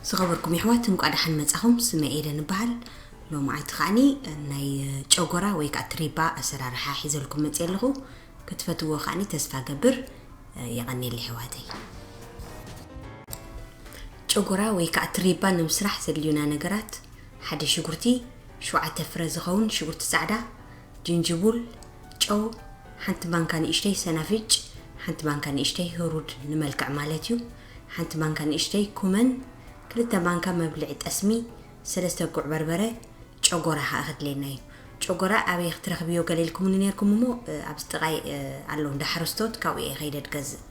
ዝኸበርኩም የሕዋት፣ እንቋ ደሓን መጻኹም። ስመ ኤደን እበሃል። ሎማዓይቲ ከዓኒ ናይ ጨጎራ ወይ ከዓ ትሪባ ኣሰራርሓ ሒዘልኩም መጽእ ኣለኹ። ክትፈትዎ ከዓኒ ተስፋ ገብር። የቐኔል የሕዋተይ። ጨጎራ ወይ ከዓ ትሪባ ንምስራሕ ዘድልዩና ነገራት፣ ሓደ ሽጉርቲ፣ ሸውዓተ ፍረ ዝኸውን ሽጉርቲ ጻዕዳ፣ ጅንጅቡል፣ ጨው፣ ሓንቲ ማንካ ንእሽተይ ሰናፍጭ፣ ሓንቲ ማንካ ንእሽተይ ህሩድ ንመልክዕ ማለት እዩ፣ ሓንቲ ማንካ ንእሽተይ ኩመን፣ ክልተ ማንካ መብልዒ ጠስሚ፣ ሰለስተ ጉዕ በርበረ፣ ጨጎራ ከዓ ክድልየና እዩ። ጨጎራ ኣበይ ክትረኽብዮ ገለ ኢልኩምኒ ነርኩም እሞ፣ እ፣ ኣብዚ ጥቓይ፣ እ፣ ኣለዉ እንዳ ሓረስቶት፣ ካብኡ እየ ከይደ ድገዝእ።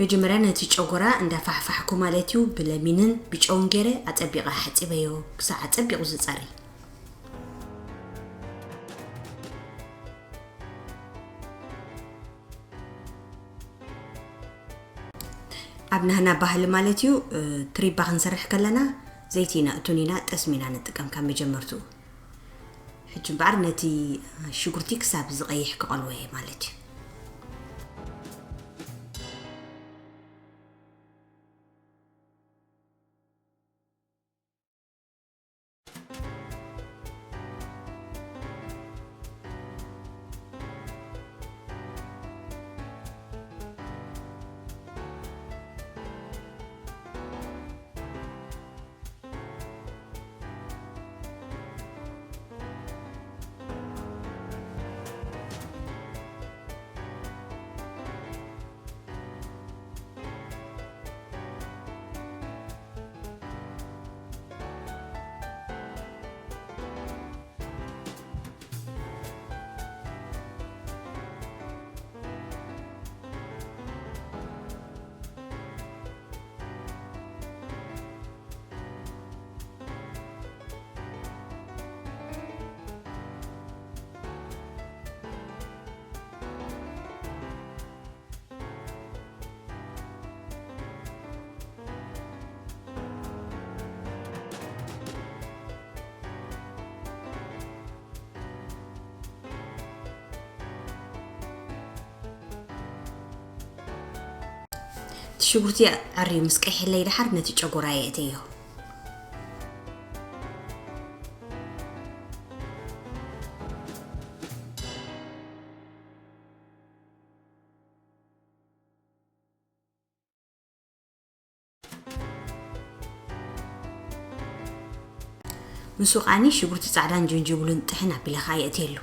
መጀመርያ ነቲ ጨጎራ እንዳፋሕፋሕኩ ማለት እዩ፣ ብለሚንን ብጨውን ገይረ ኣጸቢቐ ሓጺበዮ፣ ክሳዕ ኣጸቢቑ ዝጸሪ። ኣብ ናህና ባህሊ ማለት እዩ፣ እ፣ ትሪባ ክንሰርሕ ከለና ዘይቲ ኢና እቱን ኢና ጠስሚና ንጥቀም ካብ መጀመርትኡ። ሕጂ እምበኣር ነቲ ሽጉርቲ ክሳብ ዝቐይሕ ክቐልዎ እየ ማለት እዩ። እቲ ሽጉርቲ ኣዕርዩ ምስ ቀይሕለይ ደሓር ነቲ ጨጎራ የእተዮ። ምስኡ ቃኒ ሽጉርቲ ጻዕዳን ጅንጅብሉን ጥሕን ኣቢለ ኸኣ የእትየሉ።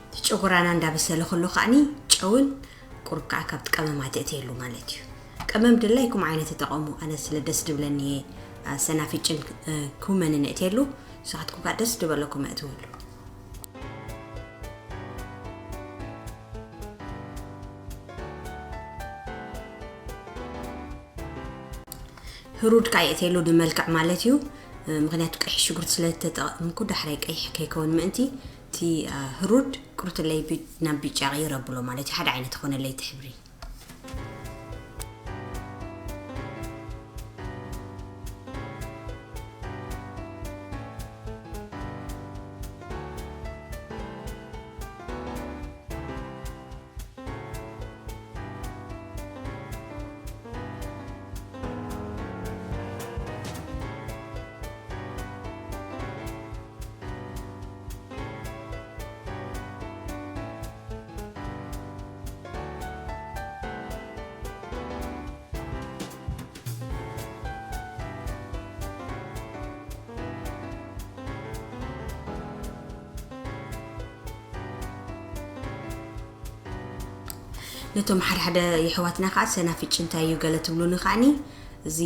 እቲ ጨጎራና እንዳበሰለ ከሎ ከዓኒ ጨውን ቁሩብ ከዓ ካብቲ ቀመማት እትየሉ ማለት እዩ። ቀመም ድላይኩም ዓይነት ተጠቐሙ። ኣነ ስለ ደስ ድብለኒ እየ፣ አ፣ ሰናፍጭን፣ እ፣ ኩመንን እትየሉ። ንስኻትኩም ከዓ ደስ ድበለኩም እትውሉ። ህሩድ ከዓ የእትየሉ ንመልክዕ ማለት እዩ። እ፣ ምኽንያቱ ቀይሕ ሽጉርቲ ስለ ዝተጠቐምኩ ዳሕራይ ቀይሕ ከይከውን ምእንቲ እቲ፣ እ፣ ህሩድ ቁርትለይ ቢ-፣ ናብ ቢጫ ቀይር ኣብሎ ማለት እዩ። ሓደ ዓይነት ክኾነለይ እቲ ሕብሪ። ነቶም ሓደ ሓደ የሕዋትና ከዓ ሰናፍጭ እንታይ እዩ ገለ ትብሉኒ ከዓኒ፣ እዚ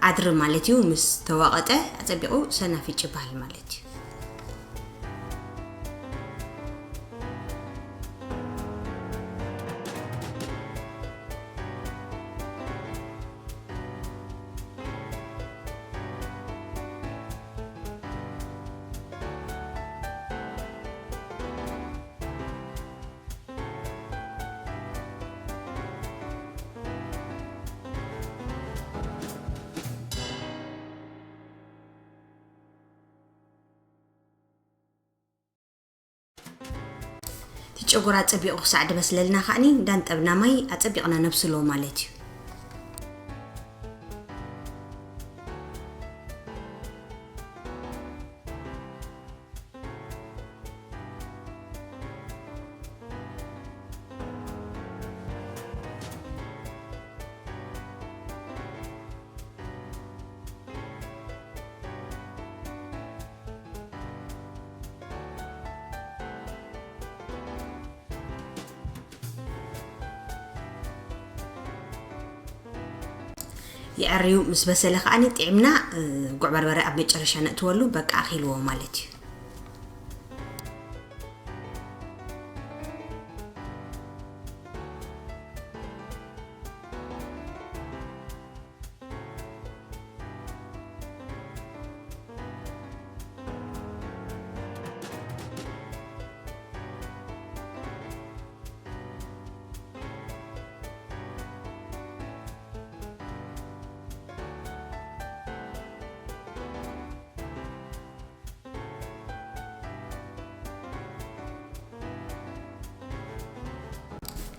ኣድሪ ማለት እዩ። ምስ ተወቐጠ ኣጸቢቑ ሰናፍጭ ይበሃል ማለት እዩ። እቲ ጨጎራ ጸቢቑ ክሳዕ ድበስለልና ከኣኒ እንዳንጠብና ማይ ኣጸቢቕና ነብስሎ ማለት እዩ። ይዕርዩ ምስ በሰለ ከኣኒ ጥዕምና ጉዕ በርበረ ኣብ መጨረሻ ነእትወሉ በቃ ኣኺልዎ ማለት እዩ።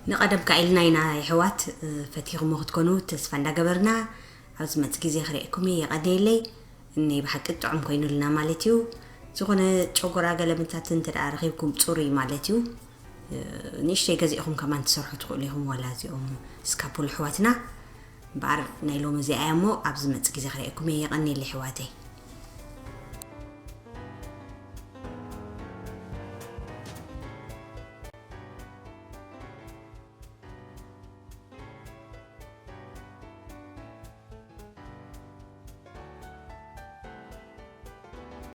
ንቐደም ካኢልና ኢና የሕዋት። ፈቲኹሞ ክትኮኑ ተስፋ እንዳገበርና ኣብዚ መጽ ግዜ ክርእየኩም እየ። የቐንየለይ። እነይ ብሓቂ ጥዑም ኮይኑልና ማለት እዩ። ዝኾነ ጨጎራ ገለ ምንታት እንተ ደኣ ረኺብኩም ጽሩይ ማለት እዩ። ንእሽተይ ገዚእኹም ከማን ትሰርሑ ትኽእሉ ኢኹም፣ ዋላ እዚኦም ስካፑል ኣሕዋትና። እምበኣር ናይ ሎሚ እዚኣ እያ እሞ ኣብዚ መጽ ግዜ ክርእየኩም እየ። የቐንየለይ ኣሕዋተይ።